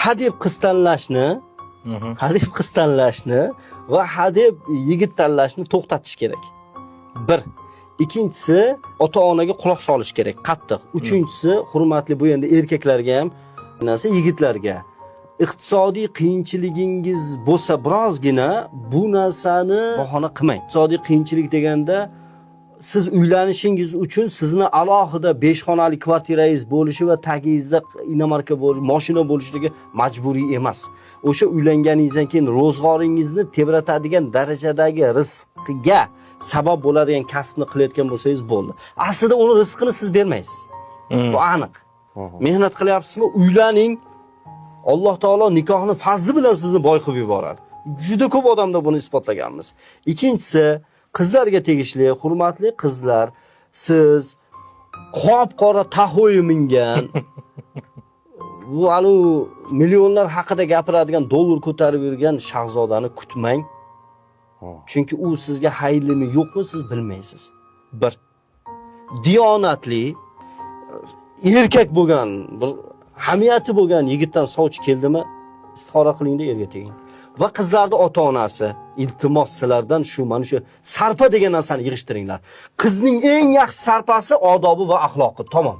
Hadeb qiz tanlashni, hadeb qiz tanlashni va hadeb yigit tanlashni to'xtatish kerak. Bir. Ikkinchisi, ota-onaga quloq solish kerak qattiq. Uchinchisi, hurmatli, bu endi erkaklarga ham narsa, yigitlarga. Iqtisodiy qiyinchiligingiz bo'lsa birozgina, bu narsani bahona qilmang. Iqtisodiy qiyinchilik deganda siz uylanishingiz uchun sizni alohida 5 xonali kvartirangiz bo'lishi va tagingizda inomarka bo'lishi, mashina bo'lishligi majburiy emas. O'sha uylanganingizdan keyin ro'zg'oringizni tebratadigan darajadagi rizqga sabab bo'ladigan kasbni qilayotgan bo'lsangiz, bo'ldi. Aslida uni rizqini siz bermaysiz. Bu aniq. Mehnat qilyapsizmi? Uylaning. Alloh taolo nikohni fazli bilan sizni boy qilib yuboradi. Juda ko'p odamda buni isbotlaganmiz. Ikkinchisi, qizlarga tegishli, hurmatli qizlar, siz qop-qora Tahoe mingan, bu anu millionlar haqida gapiradigan, dollar ko'tarib yurgan shahzodani kutmang. Chunki u sizga xayrlimi, yo'qmi, siz bilmaysiz. Bir. Diyonatli erkak bo'lgan, bir hamiyati bo'lgan yigitdan sovchi keldimi, istixora qilingda, erga teging. Va qizlarni ota-onasi, iltimos sizlardan, shu mana shu sarpa degan narsani yig'ishtiringlar. Qizning eng yaxshi sarpasi odobi va axloqi, tamom.